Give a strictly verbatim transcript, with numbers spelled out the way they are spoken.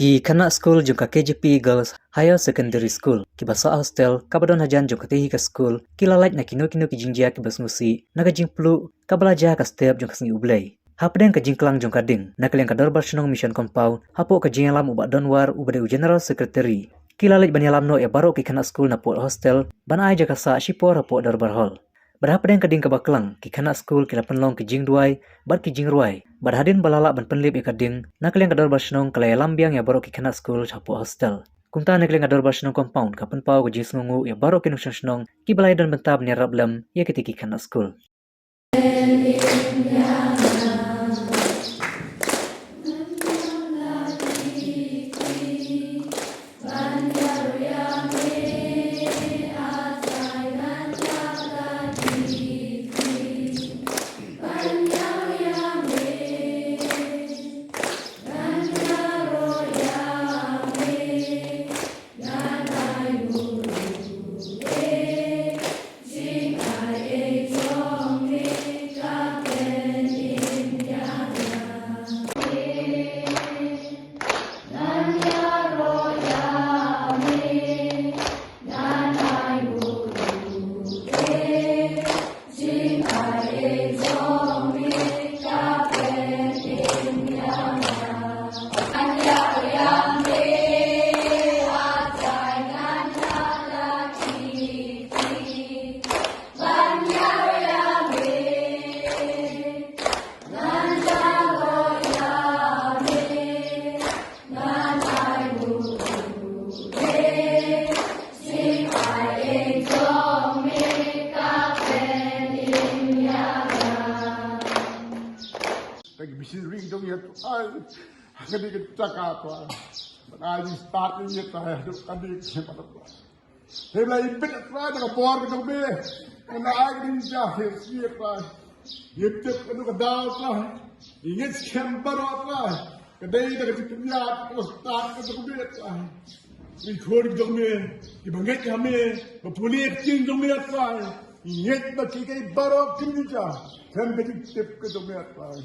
Ki khynnah skul jong ka K J P Girls Higher Secondary School kiba sah hostel kaba don hajan jong katei hi ka skul ki la lait na kino kino ki jingjia kiba sngewsih na ka jingpluh kaba la jia ha ka step jong ka sngi U Blei. Hapdeng ka jingklang jong ka ding na ka liang ka Dorbar Shnong Mission Compound, hapoh ka jingïalam u Bah Donwar uba dei u General Secretary, ki la leit ban ïalam noh ïa baroh ki khynnah skul na pud hostel ban ai jaka sah shipor hapoh Dorbar Hall. Bad hapdeng ka ding kaba klang, ki khynnah skul ki la pynlong ki jingduwai bad ki jingrwai. Bad hadien ba la lah ban pynlip ïa ka ding, na ka liang ka Dorbar Shnong ka la ïalam biang ïa baroh ki khynnah skul hapoh hostel. Kumta na ka liang ka Dorbar Shnong Compound ka pynpaw ka jingsngewnguh ïa baroh ki nongshong shnong kiba la ïadon bynta ban ïarap lem ïa kitei ki khynnah skul. Ka bisi ring dong ïa tu ai. Ka dei ka jaka tu ai. Ban ai di start ni ïa tu ai. Duk ka dei ka jaka tu ai. Hei Blei, ïa peit Trai da ka bor ka jong me. Ngan ai ka dei ka jaka hi ïa Trai. Ïa tip ka dei ka daw Trai. Ïa ngeit skhem baroh Trai. Ka dei da ka jingpynïaid ka start ka jong me Trai. Ngi khun ki jong me, kiba ngeit ha me, ba pule ka ktien jong me Trai. Ngi ngeit ba ki kei baroh kin jia, khlem ka jingtip ka jong me Trai.